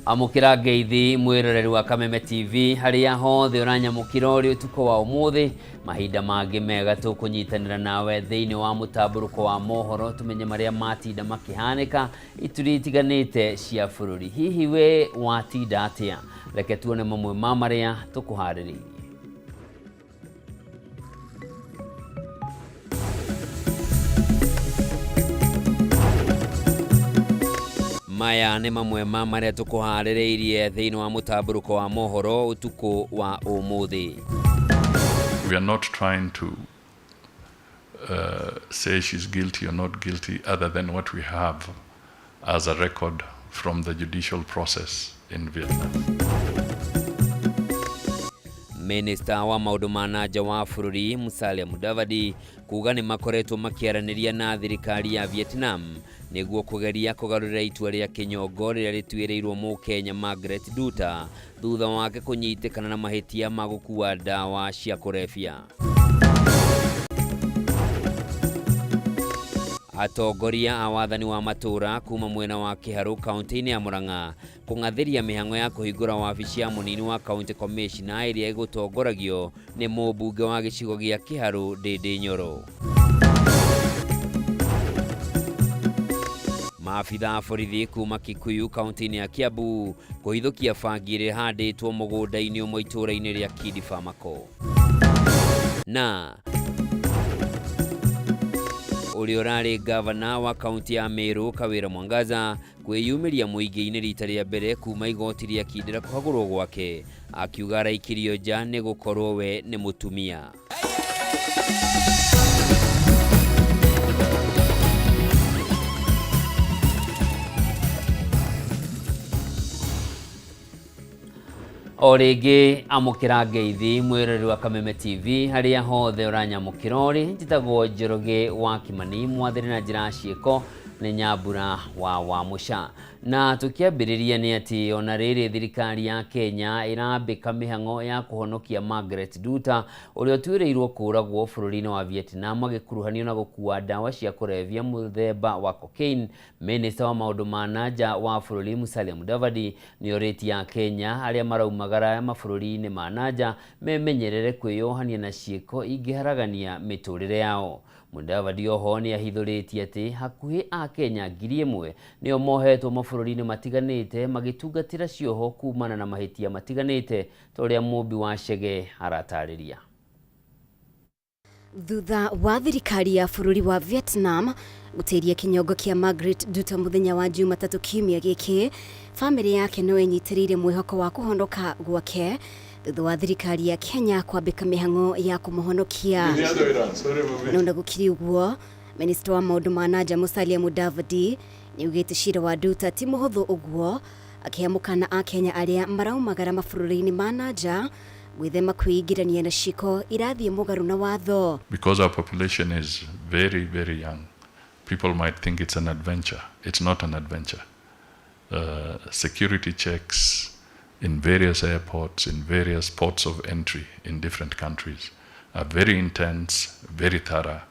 Amũkĩra ngeithi mwĩroreri wa Kameme TV harĩa hothe ũranyamũkĩra ũrĩ ũtukũ wa ũmũthĩ. Mahinda mangĩ mega tũkũnyitanĩra nawe thĩinĩ wa mũtambũrũko wa mohoro tũmenye marĩa matinda makĩhanĩka ituri itiganĩte cia bũrũri. Hihi we watinda atĩa? Reke tuone mamwe ma marĩa tũkũharĩrĩirie. Maya nĩ mamwe ma marĩa tũkũharĩrĩirie thĩinĩ wa mũtambũrũko wa mohoro ũtukũ wa ũmũthĩ. We are not trying to say she's guilty or not guilty other than what we have as a record from the judicial process in Vietnam. Minista wa maũndũ ma na nja wa bũrũri Musalia Mudavadi kuga nĩ makoretwo makĩaranĩria na thirikari ya Vietnam nĩguo kũgeria kũgarũrĩra itua rĩa kĩnyongo rĩrĩa rĩtuĩrĩirwo mũkenya Margaret Duta thutha wake kũnyitĩkana na mahĩtia ma gũkua ndawa cia kũrebia. Atongoria a wathani wa matũũra kuma mwena wa Kĩharũ kaunti-inĩ ya Murang'a kũng'athĩria mĩhang'o ya kũhingũra wabici ya mũnini wa county commissioner ĩrĩa ĩgũtongoragio nĩ mũmbunge wa gĩcigo gĩa Kĩharũ Ndĩndĩ Nyoro. Maabitha a borithi kuma Kikuyu kaunti-inĩ ya Kiambu kũhithũkia bangi ĩrĩa ĩhandĩtwo mũgũnda-inĩ ũmwe itũũra-inĩ rĩa Kidi Famako. Na ũrĩa ũrarĩ gavana wa kaunti ya Meru Kawĩra Mwangaza kwĩyumĩria mũingĩ-inĩ rita rĩa mbere kuma igoti rĩa Kindĩra kũhagũrwo gwake, akiuga araikirio nja nĩ gũkorwo we nĩ mũtumia. O rĩngĩ amũkĩra ngeithi mwĩroreri wa Kameme TV harĩa hothe ũranyamũkĩra ũrĩ. Njĩtagwo Njoroge wa Kimani, mwathĩre na njĩra ya ciĩko nĩ Nyambura wa Wamũca. Na tũkĩambĩrĩria nĩ atĩ ona rĩrĩ thirikari ya Kenya ĩrambĩka mĩhang'o ya kũhonokia Margaret Duta ũrĩa ũtuĩrĩirwo kũragwo bũrũri-inĩ wa Vietnam agĩkuruhanio na gũkua ndawa cia kũrebia mũthemba wa cocaine. Minista wa maũndũ ma na nja wa bũrũri Musalia Mudavadi nĩorĩtie Akenya arĩa maraumagara mabũrũri-inĩ ma na nja memenyerere kwĩyohania na ciĩko ingĩharagania mĩtũrĩre yao. Mudavadi oho nĩahithũrĩtie atĩ hakuhĩ Akenya 1000 nĩo mohetwo mabũrũri-inĩ matiganĩte magĩtungatĩra cioho kumana na mahĩtia matiganĩte ta ũrĩa Mũmbi wa Chege aratarĩria. Thutha wa thirikari ya bũrũri wa Vietnam gũtĩria kĩnyongo kĩa Margaret Duta mũthenya wa Jumatatũ kiumia gĩkĩ, famĩlĩ yake no ĩnyitĩrĩire mwĩhoko wa kũhonoka gwake thutha wa thirikari ya Kenya kwambĩka mĩhang'o ya kũmũhonokia. No na gũkĩrĩ ũguo, minista wa maũndũ ma na nja Musalia Mudavadi nĩaugĩte cira wa Duta ti mũhũthũ ũguo, akĩhe mũkana Akenya arĩa maraumagara mabũrũri-inĩ ma na nja gwĩthema kwĩingĩrania na ciĩko irathiĩ mũgarũ na watho. Because our population is very, very young, people might think it's an adventure. It's not an adventure. Security checks in various airports, in various ports of entry in different countries are very intense, very thorough.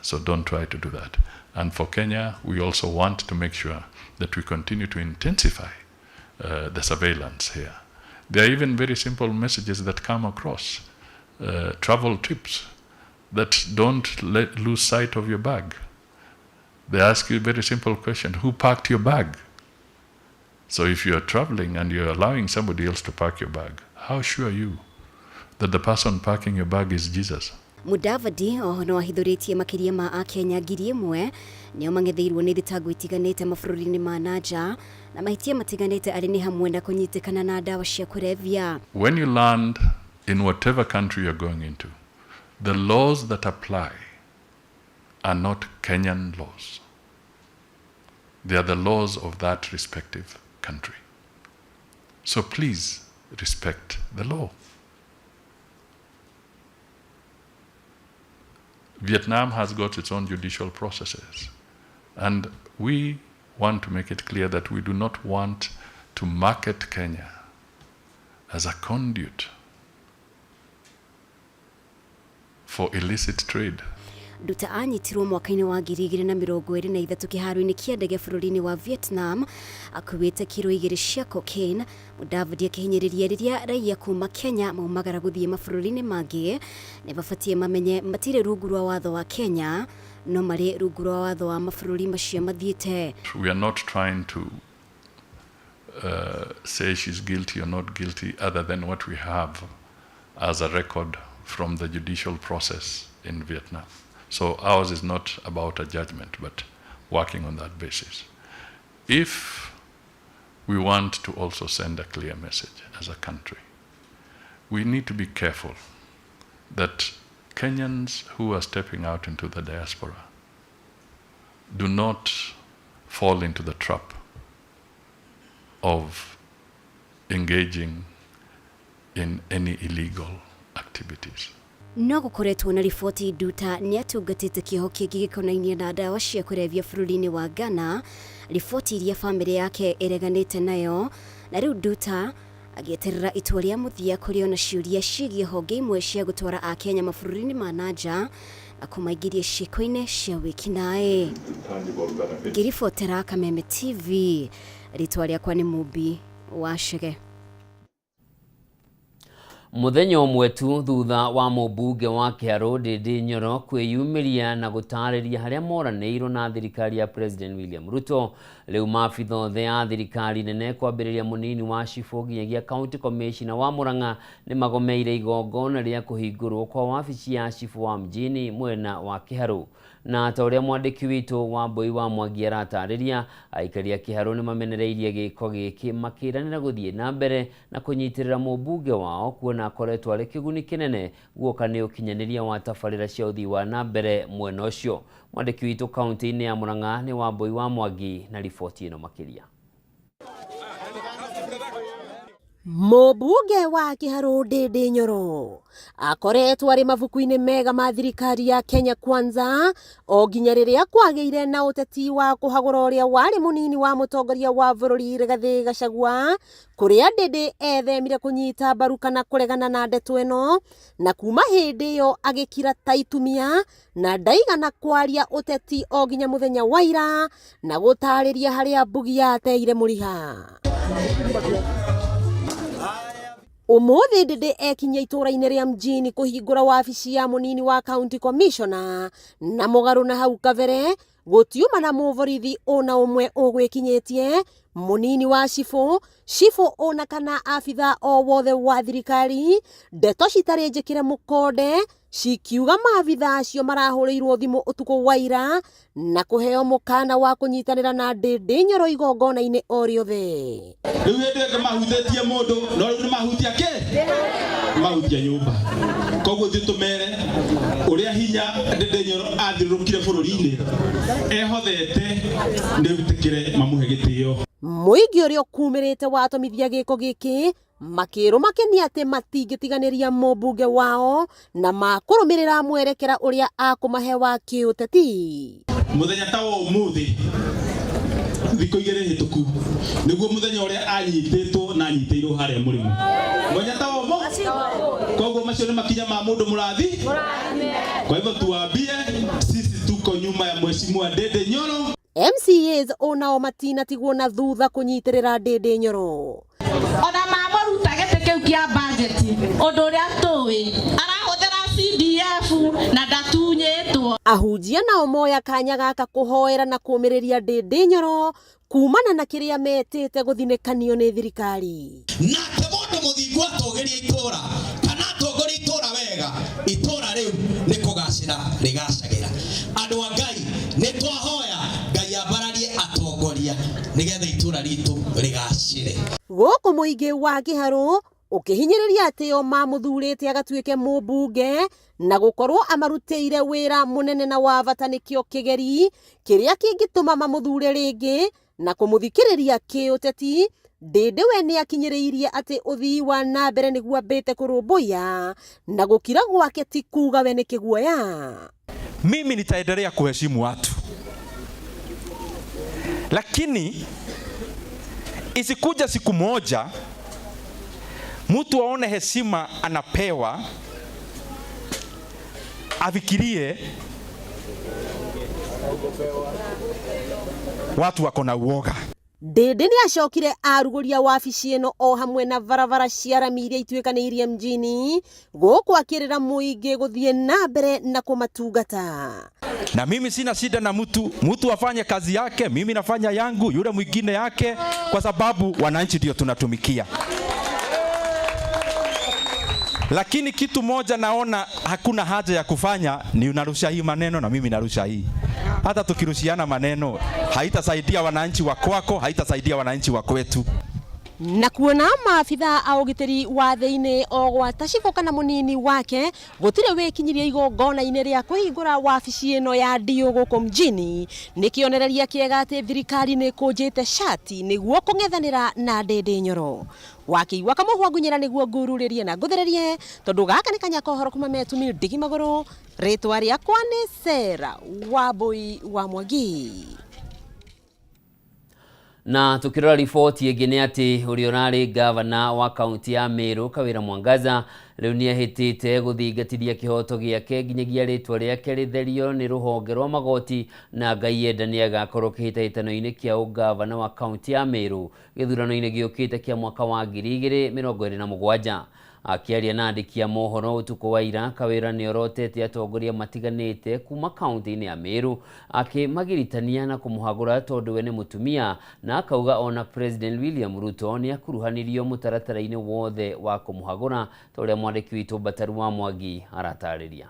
So don't try to do that. And for Kenya, we also want to make sure that we continue to intensify the surveillance here. There are even very simple messages that come across, travel tips that don't lose sight of your bag. They ask you a very simple question: who packed your bag? So if you are traveling and you're allowing somebody else to pack your bag, how sure are you that the person packing your bag is Jesus? Mudavadi oho no ahithũrĩtie makĩria ma Akenya 1000 nĩo mang'etheirwo nĩ thitango itiganĩte mabũrũri-inĩ ma na nja na mahĩtia matiganĩte arĩ nĩ hamwe na kũnyitĩkana na ndawa cia kũrebia. When you land in whatever country you're going into, the laws that apply are not Kenyan laws. They are the laws of that respective country. So please respect the law. Vietnam has got its own judicial processes, and we want to make it clear that we do not want to market Kenya as a conduit for illicit trade. Nduta anyitirwo mwaka-inĩ wa 2023 kĩharo-inĩ kĩa ndege bũrũri-inĩ wa Vietnam akuĩte kiro 2 cia cocaine. Mudavadi akĩhinyĩrĩria rĩrĩa raia kuma Kenya maumagara gũthiĩ mabũrũri-inĩ mangĩ nĩ mabatiĩ mamenye matirĩ rungu rwa watho wa Kenya no marĩ rungu rwa watho wa mabũrũri macio mathiĩte. We are not trying to say she's guilty or not guilty other than what we have as a record from the judicial process in Vietnam. So ours is not about a judgment, but working on that basis. If we want to also send a clear message as a country, we need to be careful that Kenyans who are stepping out into the diaspora do not fall into the trap of engaging in any illegal activities. No gũkoretwo na riboti Nduta nĩ atungatĩte kĩoho kĩngĩ gĩkonainie na ndawa cia kũrebia bũrũri-inĩ wa Ghana, riboti iria bamĩrĩ yake ĩreganĩte nayo, na rĩu Nduta agĩeterera itua rĩa mũthia kũrĩ ona ciũria ciĩgiĩ honge imwe cia gũtwara Akenya mabũrũri-inĩ ma na nja na kũmaingĩria ciĩko-inĩ cia wĩkinaĩ. Ngĩribotera Kameme TV, rĩtwa rĩakwa nĩ Mumbi wa Chege. Muthenya ũmwe tu thutha wa mũmbunge wa Kiharu Ndindi Nyoro kwĩyumĩria na gũtarĩria harĩa moranĩirwo na thirikari ya President William Ruto, rĩu maabitha othe a thirikari nene kwambĩrĩria mũnini wa cibũ nginyagia county commissioner wa Murang'a nĩ magomeire igongona rĩa kũhingũrwo kwa wabici ya cibũ wa mjini mwena wa Kiharu. Na ta ũrĩa mwandĩki witũ wa Mbui wa Mwangi aratarĩria, aikari a Kiharu nĩ mamenereirie gĩko gĩkĩ makĩranĩra gũthiĩ na mbere na kũnyitĩrĩra mũmbunge wao kuona akoretwo arĩ kĩguni kĩnene guoka nĩ ũkinyanĩria wa tabarĩra cia ũthii wa na mbere mwena ũcio. Mwandĩki witũ kaunti-inĩ ya Murang'a nĩ wa Mbui wa Mwangi na riboti ĩno makĩria. Mũmbunge wa Kiharu Ndindi Nyoro akoretwo arĩ mabuku-inĩ mega ma thirikari ya Kenya Kwanza o nginya rĩrĩa kwagĩire na ũteti wa kũhagũra ũrĩa warĩ mũnini wa mũtongoria wa bũrũri Rigathĩ Gachagua, kũrĩa Ndindi ethemire kũnyita mbaru kana kũregana na ndeto ĩno, na kuma hĩndĩ ĩyo agĩkira ta itumia na ndaigana kwaria ũteti o nginya mũthenya wa ira na gũtarĩria harĩa mbugi yateire mũriha. Umuthi Ndindi ekinyia itũra-inĩ rĩa mjini kũhingũra wabici ya mũnini wa county commissioner na mũgarũ na hau kabere gũtiuma na mũborithi ona ũmwe ũgwĩkinyĩtie mũnini wa cibũ cibũ ona kana abitha o wothe wa thirikari. Ndeto citarĩ njĩkĩre mũkonde cikiuga maabitha acio marahũrĩirwo thimũ ũtukũ wa ira na kũheo mũkana wa kũnyitanĩra na Ndindi Nyoro igongona-inĩ o rĩothe. Rĩu hĩndĩ ĩngĩ mahutĩtie mũndũ no rĩu nĩ mahutia kĩ mahutia nyũmba, koguo ithuĩ tũmere ũrĩa hinya Ndindi Nyoro athiũrũrũkire bũrũri-inĩ ehothete nĩ wĩtĩkĩre mamũhe gĩtĩo. Mũingĩ ũrĩa ũkumĩrĩte watũmithia gĩko gĩkĩ makĩrwo makenia atĩ matingĩtiganĩria mũmbunge wao na makũrũmĩrĩra mwerekera ũrĩa akũmahe wa kĩũteti. Mũthenya ta wa ũmũthĩ thikũ igĩrĩ hĩtũku nĩguo mũthenya ũrĩa anyitĩtwo na anyitĩirwo harĩa mũrĩmo mũthenya ta wa ũmũthĩ, koguo macio nĩ makinya ma mũndũ mũrathi. Kwa hivyo tuwaambie sisi tuko nyuma ya Mheshimiwa Ndindi Nyoro. MCAs onao matinatigwo na thutha kũnyitĩrĩra Ndindi Nyoro. Ona mamũruta gĩtĩ kĩu kĩa budget ũndũ ũrĩa tũĩ arahũthĩra CDF na ndatunyĩtwo. Ahunjia nao moya kanya gaka kũhoera na kũmĩrĩria Ndindi Nyoro kumana na kĩrĩa metĩte gũthinĩkanio nĩ thirikari. Nake mũndũ mũthingu atũgĩria itũra kana atongoria itũra wega, itũra rĩu nĩ kũgacĩra rĩgacagĩra. Andũ a Ngai nĩ twahoya Ngai ambararie atongoria nĩgetha itũra ritũ rĩgacĩre. Gũkũ mũingĩ wa Kiharu ũkĩhinyĩrĩria atĩ o mamũthurĩte agatuĩke mũmbunge na gũkorwo amarutĩire wĩra mũnene na wa bata nĩkĩo kĩgeri kĩrĩa kĩngĩtũma mamũthure rĩngĩ na kũmũthikĩrĩria kĩũteti. Ndindi we nĩakinyĩrĩirie atĩ ũthii wa na mbere nĩguo ambĩte kũrũmbũiya na gũkira gwake ti kuga we nĩ kĩguoya. Mimi nitaendelea kuheshimu watu, lakini isikuja siku moja mtu aone heshima anapewa afikirie Watu wako na uoga. Ndindi nĩ acokire arugũria wabici ĩno o hamwe na barabara cia rami iria ituĩkanĩirie mjini gũkũ akĩrĩra mũingĩ gũthiĩ na mbere na kũmatungata. Na mimi sina shida na mtu, mtu afanye kazi yake, mimi nafanya yangu, yule mwingine yake, kwa sababu wananchi ndio tunatumikia. Lakini kitu moja naona hakuna haja ya kufanya ni unarusha hii maneno na mimi narusha hii. Hata tukirushiana maneno haitasaidia wananchi wa kwako, haitasaidia wananchi wa kwetu. Na kuona maabitha a ũgitĩri wa thĩinĩ o gwata cibũ kana mũnini wake gũtirĩ wĩkinyirie igongona-inĩ rĩa kũhingũra wabici ĩno ya ndiũ gũkũ mjini nĩ kĩonereria kĩega atĩ thirikari nĩ ĩkũnjĩte cati nĩguo kũng'ethanĩra na Ndindi Nyoro. Wakĩigua kamũhwa ngunyĩra nĩguo ngururĩrie na ngũthererie tondũ gaka nĩ kanya kohoro kuma metumi ndigi magũrũ. Rĩtwa rĩakwa nĩ Sarah Wambui wa Mwangi. Na tukirora riboti ĩngĩ nĩ atĩ ũrĩa ũrarĩ gavana wa kaunti ya Meru Kawĩra Mwangaza rĩu nĩehĩtĩte gũthingatithia kĩhoto gĩake nginyagia rĩtwa rĩake rĩtherio nĩ rũhonge rwa magoti na Ngai enda nĩagakorwo kĩhĩtahĩtano-inĩ kĩa ũgavana wa kaunti ya Meru gĩthurano-inĩ gĩũkĩte kĩa mwaka wa 2027. Akĩaria na andĩki a mohoro ũtukũ wa ira, Kawĩra nĩorotete atongoria matiganĩte kuma kaunti-inĩ ya Meru akĩmagiritania na kũmũhagũra tondũ we nĩ mũtumia, na akauga ona President William Ruto nĩakuruhanirio mũtaratara-inĩ wothe wa kũmũhagũra ta ũrĩa mwandĩki witũ Bataru wa Mwangi aratarĩria.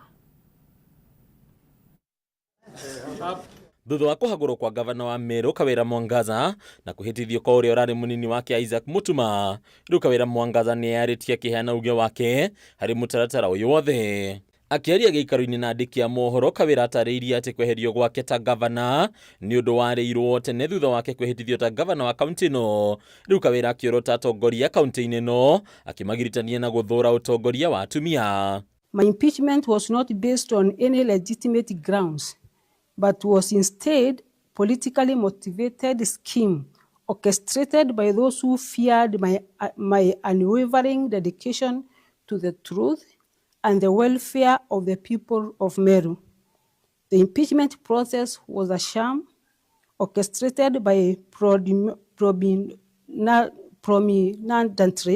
Thutha wa kũhagũrwo kwa gavana wa Meru Kawĩra Mwangaza na kwĩhĩtithio kwa ũrĩa ũrarĩ mũnini wake Isaac Mutuma, rĩu Kawĩra Mwangaza nĩeyarĩtie akĩheana uge wake harĩ mũtaratara ũyũ wothe. Akĩaria gĩikaro-inĩ na andĩki a mohoro, Kawĩra atarĩirie atĩ kweherio gwake ta gavana nĩ ũndũ warĩirwo tene thutha wake kwĩhĩtithio ta gavana wa kaunti ĩno. Rĩu Kawĩra akĩorota atongoria kaunti-inĩ ĩno akĩmagiritania na gũthũra ũtongoria wa atumia. My impeachment was not based on any legitimate grounds, but was instead politically motivated scheme orchestrated by those who feared my unwavering dedication to the truth and the welfare of the people of Meru. The impeachment process was a sham orchestrated by prominently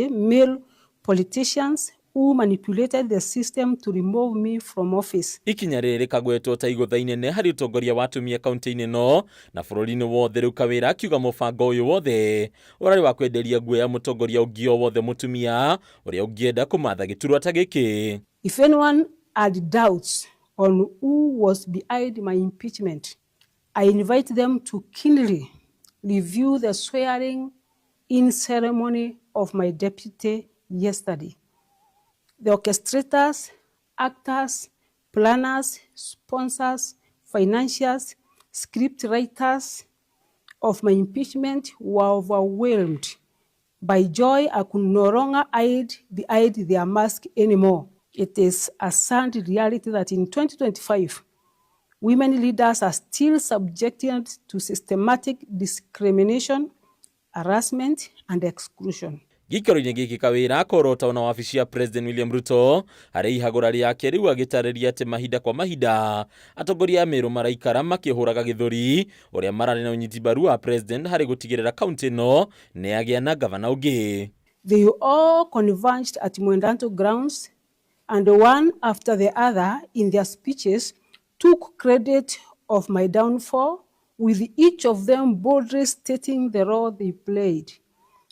male politicians who manipulated the system to remove me from office. Ikinya rĩrĩ rĩkagwetwo ta igũtha inene harĩ ũtongoria wa atumia kaunti-inĩ ĩno na bũrũri-inĩ wothe. Rĩu Kawĩra akiuga mũbango ũyũ wothe ũrarĩ wa kwenderia nguo ya mũtongoria ũngĩ o wothe mũtumia ũrĩa ũngĩenda kũmatha gĩturwa ta gĩkĩ. If anyone had doubts on who was behind my impeachment, I invite them to keenly review the swearing-in ceremony of my deputy yesterday. The orchestrators, actors, planners, sponsors, financiers, script writers of my impeachment were overwhelmed by joy. I could no longer hide behind their mask anymore. It is a sad reality that in 2025, women leaders are still subjected to systematic discrimination, harassment, and exclusion. Gĩikaro-inĩ gĩkĩ Kawĩra akorota ona wabici ya President William Ruto harĩ ihagũra rĩake rĩu agĩtarĩria atĩ mahinda kwa mahinda atongoria a Meru maraikara makĩhũraga gĩthũri ũrĩa mararĩ na ũnyiti mbaru wa President harĩ gũtigĩrĩra kaunti ĩno nĩ yagĩa na gavana ũngĩ. They all converged at Mwendanto grounds and one after the other in their speeches took credit of my downfall, with each of them boldly stating the role they played.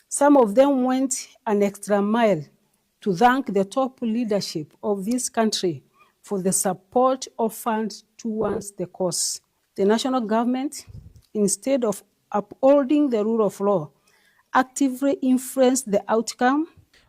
Some of them went an extra mile to thank the top leadership of this country for the support offered towards the cause. The national government, instead of upholding the rule of law, actively influenced the outcome.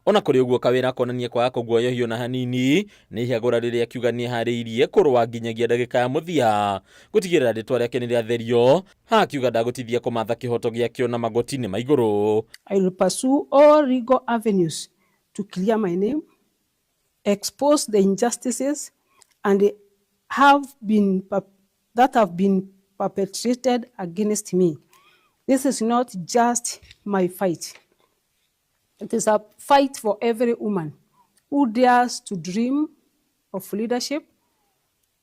Ona kũrĩ ũguo Kawĩra akonania kwaga kũguoyohio na hanini nĩ ihagũra rĩrĩa akiuga nĩeharĩirie kũrũa nginyagia ndagĩka ya mũthia gũtigĩrĩra rĩtwa rĩake nĩ rĩatherio. Haha akiuga ndagũtithia kũmatha kĩhoto gĩakĩo na magoti-inĩ ma igũrũ. I will pursue all legal avenues to clear my name, expose the injustices and that have been perpetrated against me. This is not just my fight. It is a fight for every woman who dares to dream of leadership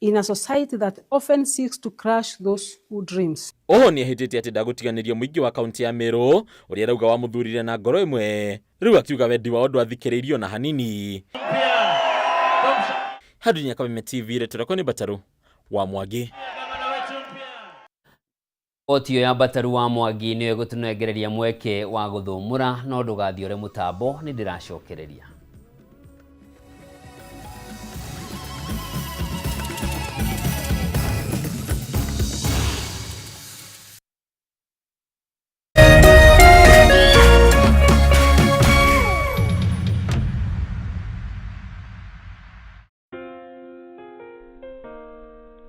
in a society that often seeks to crush those who dreams. Oho nĩ ehĩtĩte atĩ ndagũtiganĩria mũingĩ wa kaunti ya Meru ũrĩa arauga wamũthurire na ngoro ĩmwe, rĩu akiuga wendi wao ndwathikĩrĩirio na hanini. Hadu Kameme TV, rĩtũrakwo nĩ Bataru wa Mwangi. Riboti ĩyo ya Bataru wa Mwangi nĩyo ĩgũtũnengereria mweke wa gũthũmũra, no ndũgathiore mũtambo, nĩ ndĩracokereria.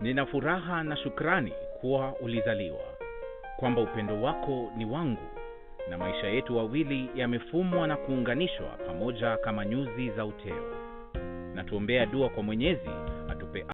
Nina furaha na shukrani kuwa ulizaliwa, kwamba upendo wako ni wangu na maisha yetu wawili yamefumwa na kuunganishwa pamoja kama nyuzi za uteo. Na tuombea dua kwa Mwenyezi